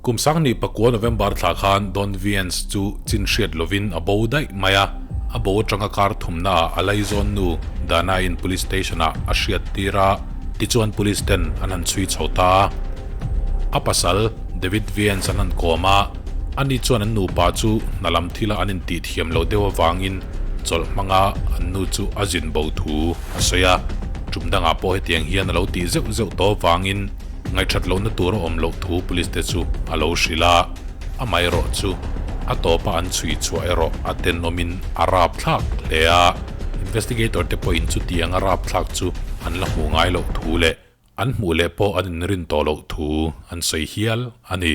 Kum sanghnih pakua November thla khan Don Viens chu chin hriat lovin a bo daih mai a, a bo atanga kar thumnaah a laizawn nu Dana-in Police Station-ah a hriat tir a, tichuan Police ten an han chhui chho ta a. A pasal David Viens an han kawm a, ani chuan an nupa chu hna lam thila an intih thiam loh deuh avangin chawlh hmanga an nu chu a zin bo thu a sawi a, tum dangah pawh hetiang hian a lo tih zeuh zeuh tawh avangin Ngaihthat lohna tur a awm loh thu police te chu a lo hrilh a, amaherawh chu a tawpa an chhui chhuah erawh a tenawmin a rap thlak hle a, investigator te pawhin chutiang a rap thlak chu an la hmuh ngai loh thu leh an hmuh leh pawh an inrin tawh loh thu an sawi hial a ni.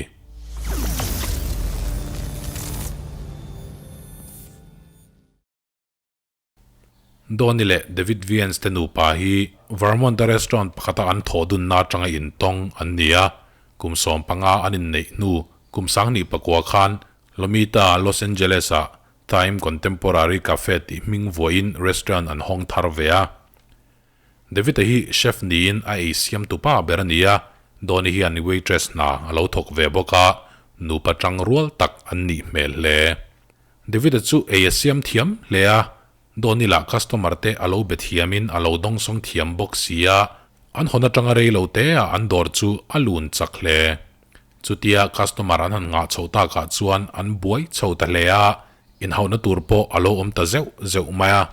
Donny leh David Viens te nupa hi Vermont-a restaurant pakhata an thawh dunna atanga intawng an ni a, kum 15 an inneih hnu kum 2009 khan Lomita, Los Angeles-ah Thyme Contemporary Cafe tih hming vuahin restaurant an hawng thar ve a. David-a hi chef niin a ei siam tupa ber a ni a, Donny hian waitress hna a lo thawk ve bawk a, nupa tang rual tak an nih hmel hle. David-a chu ei a siam thiam hle a, Donny lah customer te a lo be thiamin a lo dawngsawng thiam bawk si a, an hawn atanga rei lo te ah an dawr chu a lun chak hle. Chutia customer an han ngah chhoh takah chuan an buai chho ta hle a, inhauhna tur pawh a lo awm ta zeuh zeuh mai a.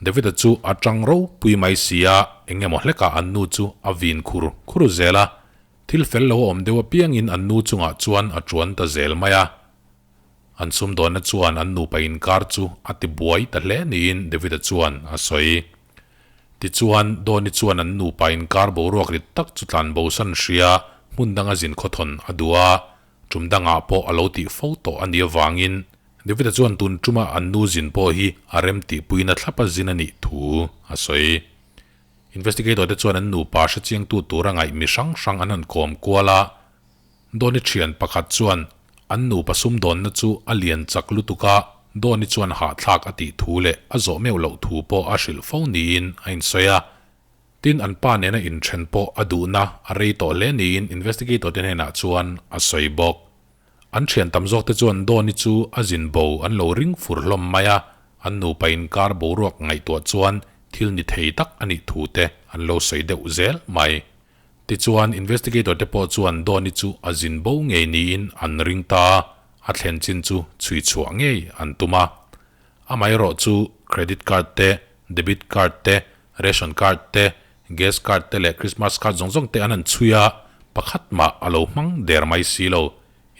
David-a chu a tang ropui mai si a, eng emaw hlekah an nu chu a vin khur khur zel a, thil fel lo a awm deuh apiangin an nu chungah chuan a tuan ta zel mai a. An sumdawnna chuan an nupa inkar chu a ti buai ta hle niin David-a chuan a sawi. Tichuan, Donny chuan an nupa inkar boruak rit tak chu tlan bosan hria hmun danga zin khawthawn a duh a, tum dangah pawh a lo tih fo tawh a nih avangin David-a chuan tun tuma an nu zin pawh hi a rem tihpuina thlapa zin a nih thu a sawi. Investigator te chuan an nupa hrechiangtu tura ngaih mi hrang hrang an han kawm kual a, Donny thian pakhat chuan an nupa sumdawnna chu a lian chak lutuk a, Donny chuan hahthlak a tih thu leh a zawh meuh loh thu pawh a hrilh fo niin a insawi a. Tin, an pa nena inthen pawh a duhna a rei tawh hle niin investigator te hnenah chuan a sawi bawk. An thian tam zawk te chuan Donny chu a zin bo an lo ring fur hlawm mai a, an nupa inkar boruak ngaihtuah chuan thil ni thei tak a nih thu te an lo sawi deuh zel mai. Tichuan, investigator te pawh chuan Donny chu a zin bo ngei niin an ring ta a, a thlen chin chu chhui chhuah ngei an tum a. Amaherawh chu credit card te, debit card te, ration card te, gas card te leh Christmas card zawng zawng te an han chhui a, pakhat mah a lo hmang der mai si lo.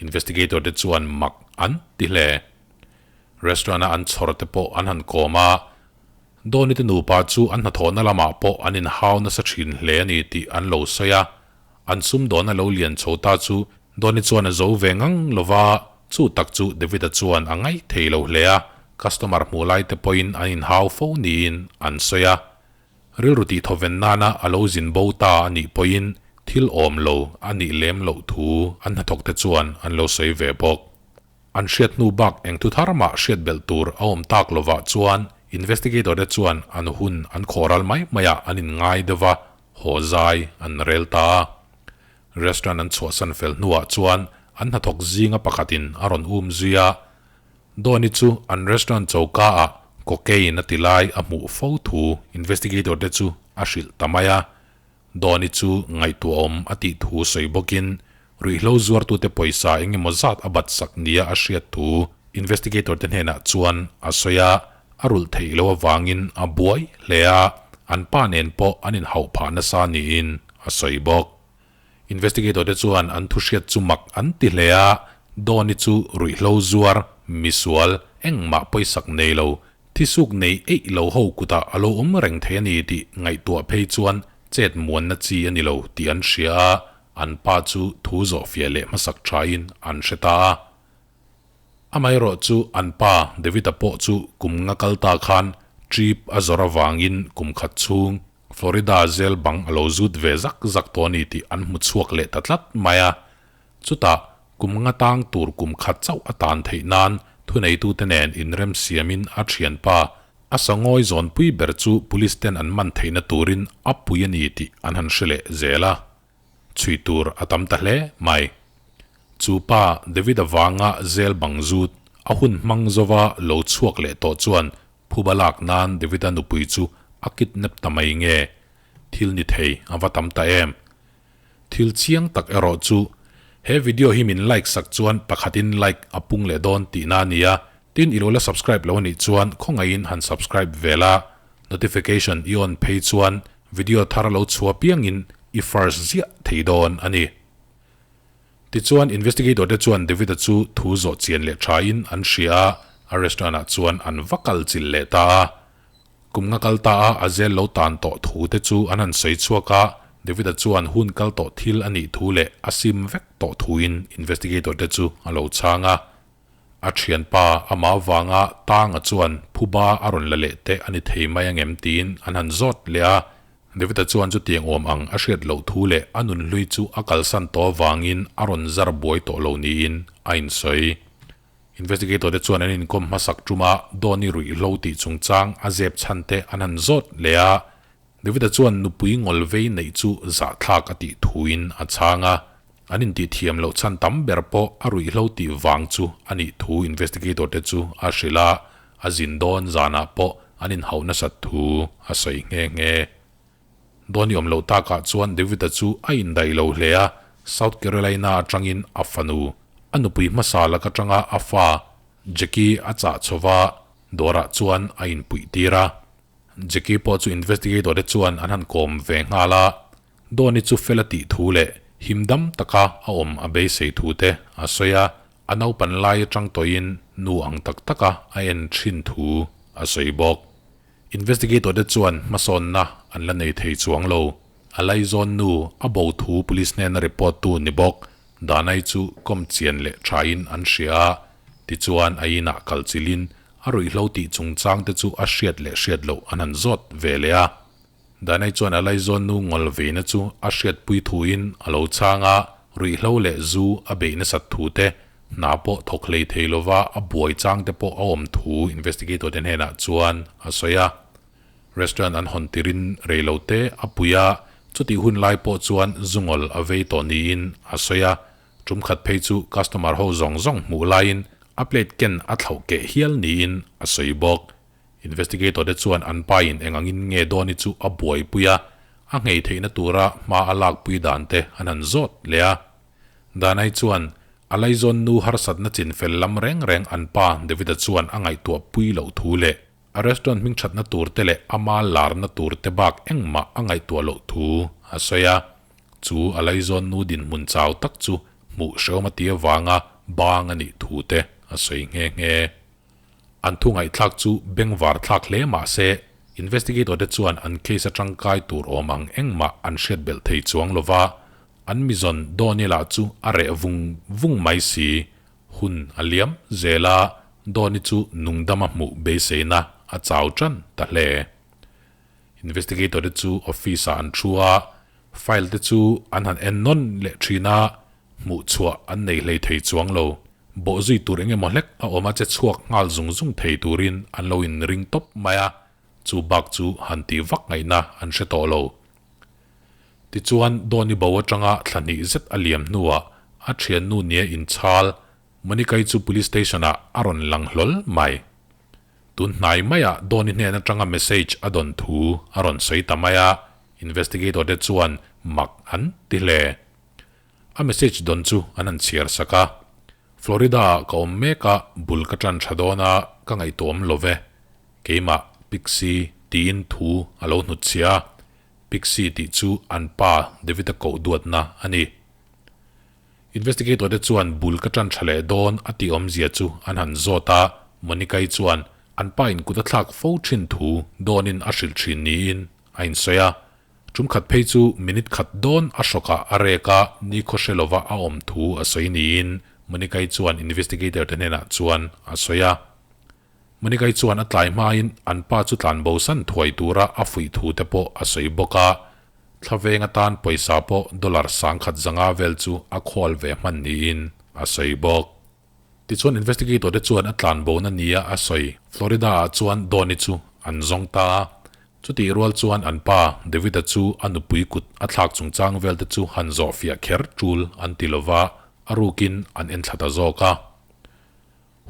Investigator te chuan mak an ti hle. Restaurant a an chhawr te pawh an han kawm a, Donny te nupa chu an hnathawhna lamah pawh an inhau nasa thin hle a ni tih an lo sawi a, an sumdawn a lo lian chho ta chu Donny chuan a zo ve ngang lo va, chu tak chu David-a chuan a ngaih thei lo hle a, customer hmuh lai te pawhin an inhau fo niin an sawi a. Rilru tihthawven nana a lo zin bo ta a nih pawhin thil awm lo a nih lem loh thu an hnathawk te chuan an lo sawi ve bawk. An hriat hnu bak eng thu thar mah hriat belh tur a awm tak lovah chuan investigator te chuan an hun an khawh ral mai maiah an inngai deuh va, haw zai an rel ta a. Restaurant an chhuahsan fel hnuah chuan an hnathawk zinga pakhatin a rawn um zui a, Donny chu an restaurant choka ah cocaine a ti lai a hmuh fo thu investigator te chu a hrilh ta mai a. Donny chu ngaihtuahawm a tih thu sawi bawkin ruihhlo zuartute pawisa eng emaw zat a bat sak nia a hriat thu investigator te hnenah chuan a sawi a, a rulh theih loh avangin a buai hle a, an pa nen pawh an inhauh phah nasa niin a sawi bawk. Investigator te chuan an thu hriat chu mak an ti hle a, Donny chu ruihhlo zuar, misual, engmah pawisak nei lo, Thisuk nei eih lo ho kutah a lo awm reng thei a ni tih ngaihtuah phei chuan chet muanna chi a ni lo tih an hria a, an pa chu thu zawhfiah leh hmasak thain an hre ta a. Amaherawh chu an pa David-a pawh chu kum nga kal ta khan trip a zawrh avangin kum khat chhung Florida zel bang a lo zut ve zak zak tawh a ni tih an hmu chhuak leh ta tlat mai a. Chutah, kum nga tang tur kum khat chauh a tan theih nan thuneitute nen inrem siamin a thianpa a sangawi zawnpui ber chu police ten an man theihna turin a pui a ni tih an han hre leh zel a. Chhui tur a tam ta hle mai. Chu pa David-a vanga zel bang zut a hun hmang zova lo chhuak leh tawh chuan phuba lak nan David-a nupui chu a kidnap ta mai nge? Thil ni thei a va tam ta em? Thil chiang tak erawh chu he video hi min like sak chuan pakhatin like a pung leh dawn tihna a nia. Tin i lo la subscribe lo anih chuan khawngaihin han subscribe ve la, notification i on phei chuan video thar lo chhuah piangin i first ziah thei dawn a ni. Tichuan investigator te chuan David-a chu thu zawh chian leh thain an hria a, a restaurant ah chuan an va kal chilh leh ta a. Kum nga kal ta a a zel lo tan tawh thu te chu an han sawi chhuak a, David-a chuan hun kal tawh thil a nih thu leh a sim vek tawh thuin investigator te chu a lo chhang a. A thianpa amah vanga Tanga chuan phuba a rawn la leh te a ni thei mai angem tiin an han zawt leh a. David-a chuan chutiang awm ang a hriat loh thu leh a nunhlui chu a kalsan tawh avangin a rawn zar buai tawh lo niin a insawi. Investigator te chuan an inkawm hmasak ṭuma Donny ruihhlo tih chungchang a zep chhan te an han zawt leh a. David-a chuan nupui ngawl vei neih chu zahthlak a tih thuin a chhang a. An intih thiam loh chhan tam ber pawh a ruihhlo tih vang chu a nih thu investigator te chu a hrilh a, a zin dawn zanah pawh an inhauh nasat thu a sawi nghe nghe. Dawn i awm loh takah chuan David-a chu a indaih lo hle a, South Carolina atangin a fanu, a nupui hmasa lak atanga a fa, Jackie a chah chho va, dawrah chuan a inpuih tir a. Jackie pawh chu investigator te chuan an han kawm ve nghal a, Dawni chu fel a tih thu leh him dam taka a awm a beisei thu te a sawi a, a naupan lai atang tawhin nu ang tak taka a en thin thu a sawi bawk. Investigator te chuan hmasawnna an la nei thei chuang lo. A laizawn nu a bo thu police hnena report tu ni bawk Danai chu kawm chian leh thain an hria a, tichuan a inah kal chilhin a ruihhlo tih chungchang te chu a hriat leh hriat loh an han zawt ve leh a. Danai chuan a laizawn nu ngawl veina chu a hriatpui thuin a lo chhang a, ruihhlo leh zu a beih nasat thu te, hna pawh thawk hlei thei lova a buai chang te pawh a awm thu investigator te hnenah chuan a sawi a. Restaurant an hawn tirin rei lo te a pui a, chutih hun lai pawh chuan zu ngawl a vei tawh niin a sawi a, tum khat phei chu customer ho zawng zawng hmuh laiin a plate ken a thlauh keh hial niin a sawi bawk. Investigator te chuan an pa in eng angin nge Dawni chu a buaipui a, a nghei theihna tura hma a lakpui dan te an han zawt leh a. Danai chuan a laizawn nu harsatna chin fel lam reng reng an pa David-a chuan a ngaihtuah pui loh thu leh a restaurant hming thatna tur te leh ama larna tur te bak engmah a ngaihtuah loh thu a sawi a. Chu a laizawn nu dinhmun chau tak chu hmuh hrehawm a ti avanga bang a nih thu te a sawi nghe nghe. An thu ngaihthlak chu bengvar thlak hle mah se, investigator te chuan an case a tangkai tur awm ang engmah an hriat belh thei chuang lo va, an mizawn Donny lah chu a reh vung vung mai si. Hun a liam zel a, Donny chu nungdama hmuh beiseina a chau tan ta hle. Investigator te chu office ah an thu a, file te chu an han en nawn leh thin a, hmuh chhuah an nei hlei thei chuang lo. Bawh zui tur eng emaw hlek a awm a che chhuak nghal zung zung thei turin an lo in ring tawp mai a, chu bak chu han tih vak ngaihna an hre tawh lo. Tichuan Dawni bo atanga thla hnih zet a liam hnuah a thiannu nia inchhal Monica-i chu Police Station-ah a rawn lang hlawl mai. Tun hnai maiah Dawni hnen atanga message a dawn thu a rawn sawi ta mai a, investigator te chuan mak an ti hle. A message dawn chu an han chhiar sak a, Florida ah ka awm mek a, bul ka tan tha dawn a, ka ngaihtuahawm lo ve. Keimah, Pixie, tiin thu a lo hnutchhiah a, Pixie tih chu an pa David-a koh duatna a ni. Investigator te chuan bul ka tan tha leh dawn a tih awmzia chu an han zawt a, Monica-i chuan an pa in kut a thlak fo thin thu dawnin a hrilh thin niin a insawi a. Tum khat phei chu minute khat dawn a hrawkah a rek a, nikhaw hre lova a awm thu a sawi niin Monica-i chuan investigator te hnenah chuan a sawi a. Monica-i chuan a tlai hmain an pa chu tlanbo san thuai tura a fuih thu te pawh a sawi bawk a, thlaveng atan pawisa pawh dollar 10,000 zanga vel chu a khawl ve hman niin a sawi bawk. Tichuan investigator te chuan a tlanbona nia a sawi Florida ah chuan Donny chu an zawng ta a, chutih rual chuan an pa David-a chu a nupui kut a thlak chungchang vel te chu han zawhfiah kher tul an ti lova. a rukin an enthla ta zawk a.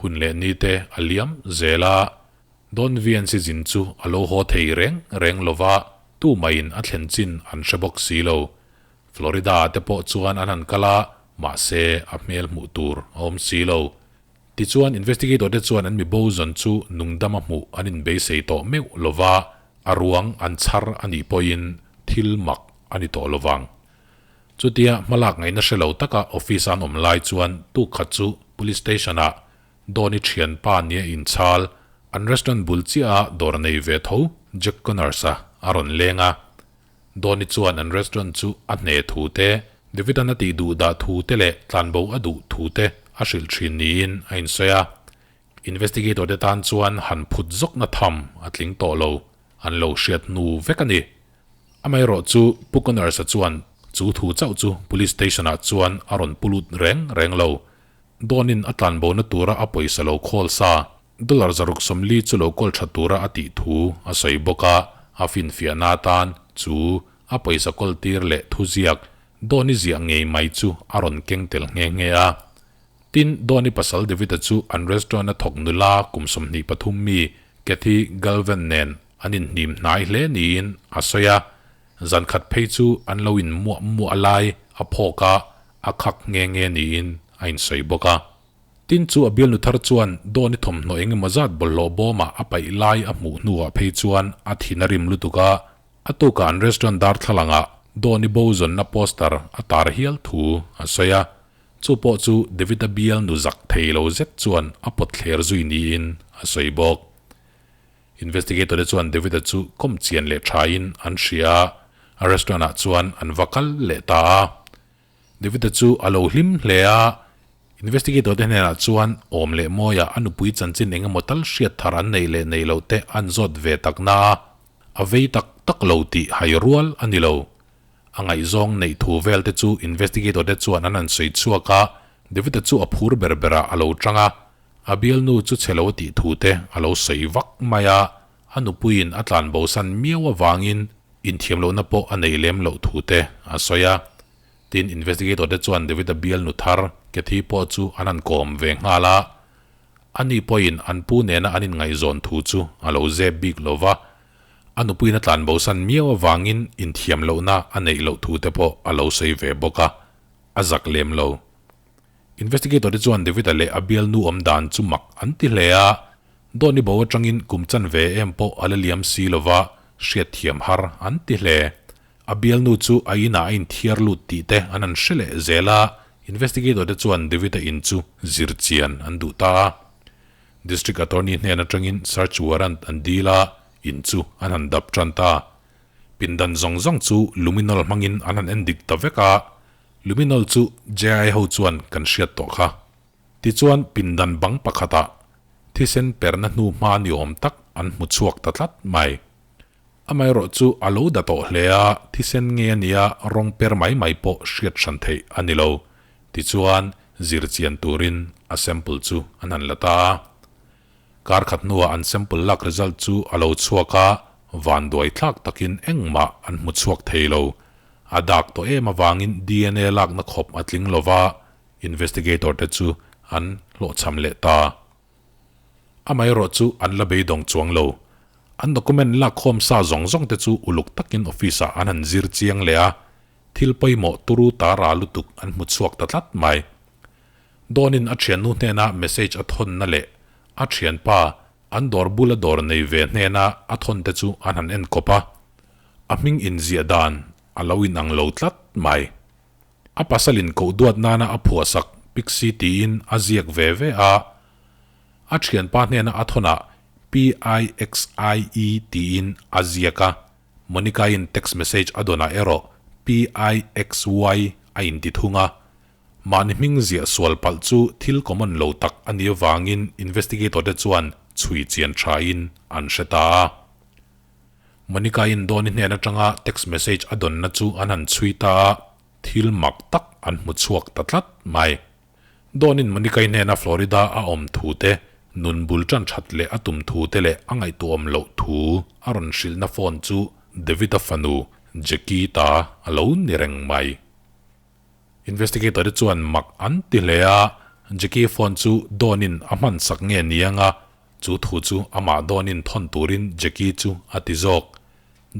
Hun leh ni te a liam zel a, Don VNC zin chu a lo haw thei reng reng lo va, tumaiin a thlen chin an hre bawk si lo. Florida ah te pawh chuan an han kal a, mahse a hmel hmuh tur a awm si lo. Tichuan investigator te chuan an mi bo zawn chu nungdama hmuh an inbeisei tawh meuh lo va, a ruang an chhar a nih pawhin thil mak a ni tawh lo vang. Chutia hmalak ngaihna hre lo taka office a an awm lai chuan tuk khat chu police station ah Donny thianpa nia inchhal an restaurant bul chiah a dawr nei ve tho Jack Connors a a rawn leng a. Donny chuan an restaurant chu a hne thu te, David-a'n a tih duh dah thu te leh tlanbo a duh thu te a hrilh thin niin a insawi a. Investigator te tan chuan han phut zawkna tham a tling tawh lo, an lo hriat hnu vek a ni. Amaherawh chu Pu Connors-a chuan chu thu chauh chu Police Station-ah chuan a rawn pu lut reng reng lo. Dawn-in a tlanbona tura a pawisa lo khawl sa, dollar 140 chu lo kawl tha tura a tih thu a sawi bawk a, a finfiahna atan chu a pawisa kawl tir leh thuziak Dawn-i ziah ngei mai chu a rawn keng tel nghe nghe a. Tin, Dawn-i pasal David-a chu an restaurant-a thawk nula kum 23 mi Kathy Galvin nen an inhnim hnai hle niin a sawi a, zan khat phei chu an lo in muah muah lai a phawk a, a khak nghe nghe niin a insawi bawk a. Tin chu a bialnu thar chuan Dawn-i thawmhnaw eng emaw zat bawlhhlawh bawmah a paih lai a hmuh hnuah phei chuan a thin a rim lutuk a, a tukah an restaurant darthlalangah Dawn-i bo zawnna poster a tar hial thu a sawi a, chu pawh chu David-a bialnu zak thei lo zet chuan a pawt thler zui niin a sawi bawk. Investigator te chuan David-a chu kawm chian leh thain an hria a, a restaurant-ah chuan an va kal leh ta a. David-a chu a lo hlim hle a, investigator te hnenah chuan awm leh mawia a nupui chanchin eng emaw tal hriat thar an neih leh neih loh te an zawt ve tak na a, a vei tak tak lo tih hai rual a ni lo. A ngaihzawng neih thu vel te chu investigator te chuan an han sawi chhuak a, David-a chu a phur ber berah a lo tang a, a bialnu chu chhe lo tih thu te a lo sawi vak mai a, a nupuiin a tlan bosan miau avangin inthiam lohna pawh a neih lem loh thu te a sawi a. Tin, investigator te chuan David-a bialnu thar Kathy pawh chu an han kawm ve nghal a, ani pawhin an pu nena an inngaihzawn thu chu a lo zep bik lo va, a nupuiin a tlan bosan miau avangin inthiam lohna a neih loh thu te pawh a lo sawi ve bawk a, a zak lem lo. Investigator te chuan David-a leh a bialnu awm dan chu mak an ti hle a, Dawni bo atangin kum chanve em pawh a la liam si lova hriatthiam har an ti hle. A bialnu chu a inah a inthiar lut tih te an han hre leh zel a, investigator te chuan David-a in chu zir chian an duh ta a. District Attorney hnen atangin search warrant an dil a, in chu an han dap tan ta. Pindan zawng zawng chu luminol hmangin an han en dik ta vek a, luminol chu JI ho chuan kan hriat tawh kha. Tichuan pindan bang pakhatah thisen perna hnu hma ni awm tak an hmu chhuak ta tlat mai. Amaherawh chu a lo da tawh hle a, thisen nge a nia rawng per mai mai pawh hriat hran theih a ni lo. Tichuan zir chian turin a sample chu an han la ta a. Kar khat hnuah an sample lak result chu a lo chhuak a, vanduai thlak takin engmah an hmu chhuak thei lo. A dak tawh em avangin DNA lakna khawp a tling lo va, Investigator te chu an hlawhchham leh ta. Amaherawh chu an la beidawng chuang lo. An document lakkhawm sa zawng zawng te chu uluk takin office ah an han zir chiang leh a, thil pawimawh turu ta ra lutuk an hmu chhuak ta tlat mai. Dawnin a thiannu hnena message a thawnna leh a thianpa an dawr bula dawr nei ve hnena a thawn te chu an han enkawp a, a hming inziah dan a lo inang lo tlat mai. A pasalin koh duat nana a phuahsak Pixie tiin a ziak ve ve a, a thianpa hnena a thawnah P-I-X-I-E tiin a ziak a, Monica-in text message a dawnah erawh P-I-X-Y a inti thung a. Mahni hming ziah sual palh chu thil common lo tak a nih avangin investigator te chuan chhui chian thain an hre ta a. Monica-in Donny hnen atanga text message a dawnna chu an han chhui ta a, thil mak tak an hmu chhuak ta tlat mai. Donny-in Monica-i hnena Florida a awm thu te, nun bul tan that leh a tum thu te leh a ngaihtuahawm loh thu a rawn hrilhna phone chu David-a fanu Jackie ta a lo ni reng mai. Investigator te chuan mak an ti hle a, Jackie phone chu Dawn-in a hman sak nge ni anga, chu thu chu amah Dawn-in thawn turin Jackie chu a ti zawk.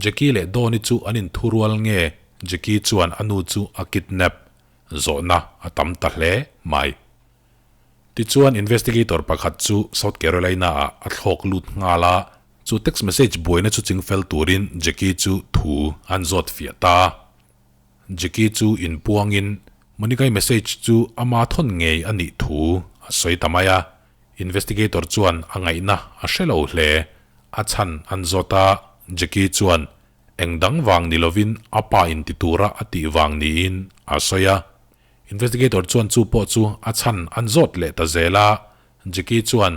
Jackie leh Dawn-i chu an inthurual nge Jackie chuan a nu chu a kidnap? Zawhna a tam ta hle mai. Tichuan investigator pakhat chu South Carolina-ah a thlawk lut nghal a, chu text message buaina chu chingfel turin Jackie chu thu an zawt fiah ta. Jackie chu inpuangin Monica-i message chu ama thawn ngei a nih thu a sawi ta mai a, investigator chuan a ngaihna a hre lo hle. A chhan an zawt a, Jackie chuan eng dang vang ni lovin a pa inti tura a tih vang niin a sawi a. Investigator chuan chu pawh chu a chhan an zawt leh ta zel a, Jackie chuan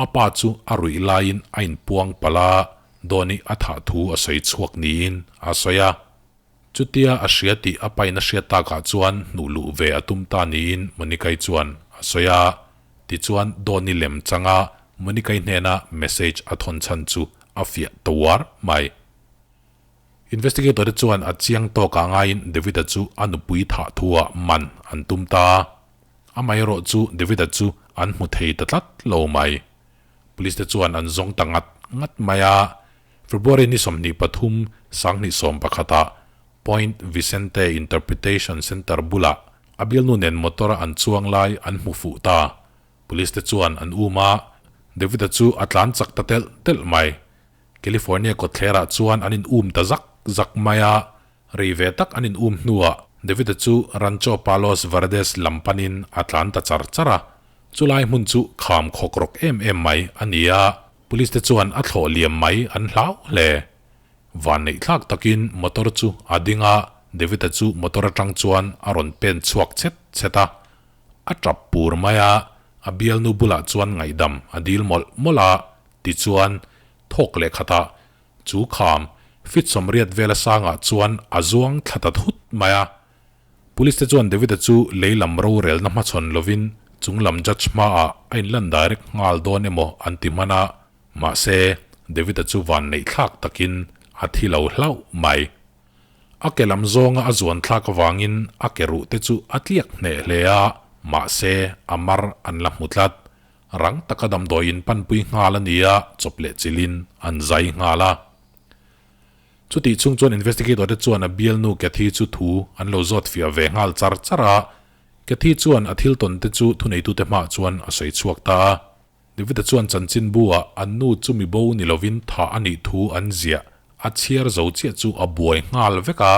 a pa chu a ruih laiin a inpuang palh a, Donny a thah thu a sawi chhuak niin a sawi a. Chutia a hria tih a pain a hriat takah chuan hnuh luh ve a tum ta niin Monica-i chuan a sawi a. Tichuan Donny lem changa Monica-i hnena message a thawn chhan chu a fiah ta uar mai. Investigator te chuan a chiang tawkah ngaiin David-a chu a nupui thah thuah man an tum ta. Amaherawh chu David-a chu an hmu thei ta tlat lo mai. Police te chuan an zawng ta ngat ngat mai a. February ni 23, 2011ah Point Vicente Interpretation Centre bulah a bialnu nen motor-a an chuang lai an hmu fuh ta. Police te chuan an um a, David-a chu a tlan chak ta telh telh mai. California kawtthlerah chuan an in um ta zak zak mai a, rei ve tak an in um hnuah David-a chu Rancho Palos Verdes lam panin a tlan ta char char a, chulai hmun chu kham khawk rawk em em mai a ni a, police te chuan a thlawh liam mai an hlau hle. Vanneih thlak takin motor chu a ding a, David-a chu motor atang chuan a rawn pen chhuak chhet chhet a, a tap pur mai a, a bialnu bulah chuan ngaihdam a dil mawlh mawlh a, Tichuan, thawk leh khatah chu kham fit sawmriat vela sangah chuan a zuang thla ta thut mai a. Police te chuan David-a chu lei lam rorelna hmachhawn lovin chung lam judge hmaah a inlan direct nghal dawn emaw an ti hman a, mahse, David-a chu vanneih thlak takin a thi lo hlauh mai. A ke lam zawnga a zuan thlak avangin a ke ruh te chu a tliak hneh hle a, mahse, a mar an la hmu tlat. Rang taka damdawiin panpui nghal a ni a, chawp leh chilhin an zai nghal a. Chutih chhung chuan investigator te chuan a bialnu Cathy chu thu an lo zawt fiah ve nghal char char a. Cathy chuan a thil tawn te chu thuneitute hmaah chuan a sawi chhuak ta a. David-a chuan chanchinbu ah an nu chu mi bo ni lovin thah a nih thu an ziah a chhiar zo chiah chu a buai nghal vek a,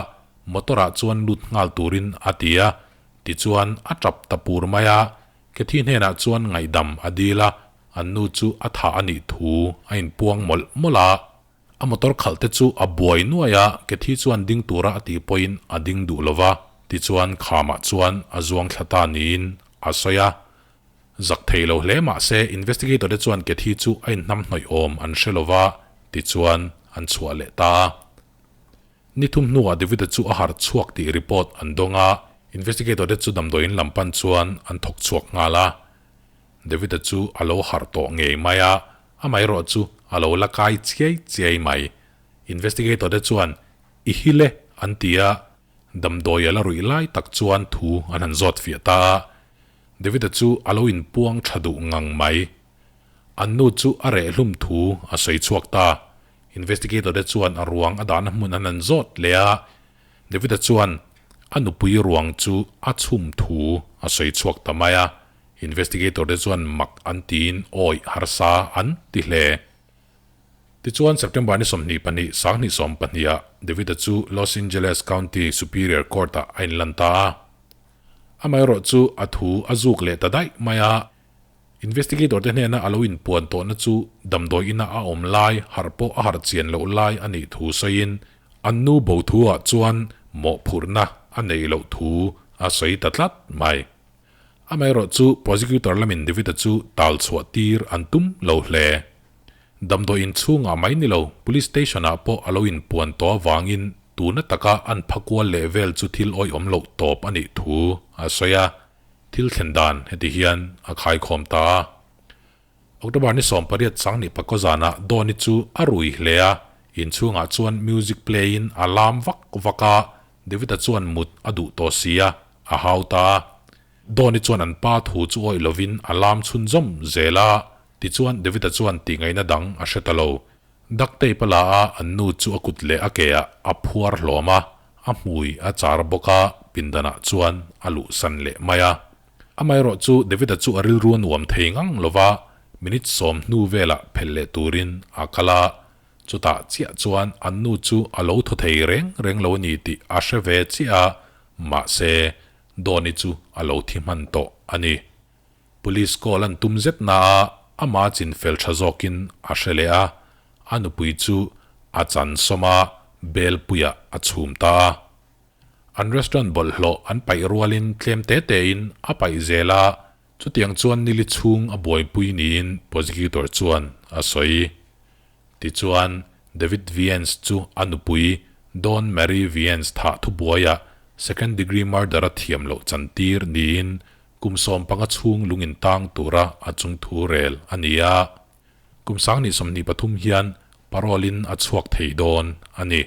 motor ah chuan lut nghal turin a ti a. Tichuan a tap ta pur mai a, Cathy hnenah chuan ngaihdam a dil a, an nu chu a thah a nih thu a inpuang mawlh mawlh a. A motor khalh te chu a buai nuai a, Cathy chuan ding tura a tih pawhin a ding duh lo va, tichuan khamah chuan a zuang thla ta niin a sawi a. Zak thei lo hle mah se investigator te chuan Cathy chu a inhnamhnawih awm an hre lo va, tichuan an chhuah leh ta a. Ni thum hnuah David-a chu a harh chhuak tih report an dawng a, investigator te chu damdawiin lam pan chuan an thawk chhuak nghal a. David-a chu a lo harh tawh ngei mai a, amaherawh chu a lo la kai chiai chiai mai. Investigator te chuan I hil e an ti a, damdawi a la ruih lai tak chuan thu an han zawt fiah ta a. David-a chu a lo inpuang tha duh ngang mai. An nu chu a reh hlum thu a sawi chhuak ta. Investigator te chuan a ruang a dahna hmun an han zawt leh a, David-a chuan a nupui ruang chu a chhum thu a sawi chhuak ta mai a, Investigator te chuan mak an tiin awih harsa an ti hle. Tichuan September ni 22 2012 ah David-a chu Los Angeles County Superior Court-ah a inlan ta a. Amaherawh chu a thu a zuk leh ta daih mai a. Investigator te hnena a lo inpuan tawhna chu damdawi ina a awm lai, harh pawh a harh chian loh lai a nih thu sawiin an nu bo thu-ah chuan mawhphurhna a neih loh thu a sawi ta tlat mai. Amaherawh chu prosecutor lamin David-a chu tal chhuah tir an tum lo hle. Damdawi in chhungah mai ni lo, police station-ah pawh a lo inpuan tawh avangin tuna taka an phakual leh vel chu thil awihawm loh tawp a nih thu a sawi a. Thil thlen dan heti hian a khaikhawm ta a. October ni 18 2009 zanah Dhoni chu a rui hle a, inchhungah chuan music play in a lam vak vak a, David-a chuan mut a duh tawh si a, a hau ta a. Dawni chuan an pa thu chu awih lovin a lam chhunzawm zel a, tichuan David-a chuan tihngaihna dang a hre ta lo. Duct tape a la a, an nu chu a kut leh a ke ah a phuar hlawm a, a hmui a char bawk a, pindanah chuan a luhsan leh mai a. Amaherawh chu David-a chu a rilru a nuam thei ngang lo va, minute sawm hnu velah phelh leh turin a kal a, chutah chiah chuan an nu chu a lo thaw thei reng reng lo a ni tih a hre ve chiah a, mahse Dawni chu a lo thi hman tawh a ni. Police call an tum zet na a, ama chin fel tha zawkin a hre leh a, a nupui chu a chan sawm a, bel puiah a chhum ta a. An restaurant bawlhhlawh an paih rualin tlem te tein a paih zel a, chutiang chuan nili chhung a buaipui niin prosecutor chuan a sawi. Tichuan, David Viens chu a nupui Dawn Marie Viens thah thubuaiah second degree murder a thiam loh chantir niin kum 15 chhung lungin tang tura a chungthu rel a ni a. Kum 2023 hian parole in a chhuak thei dawn a ni.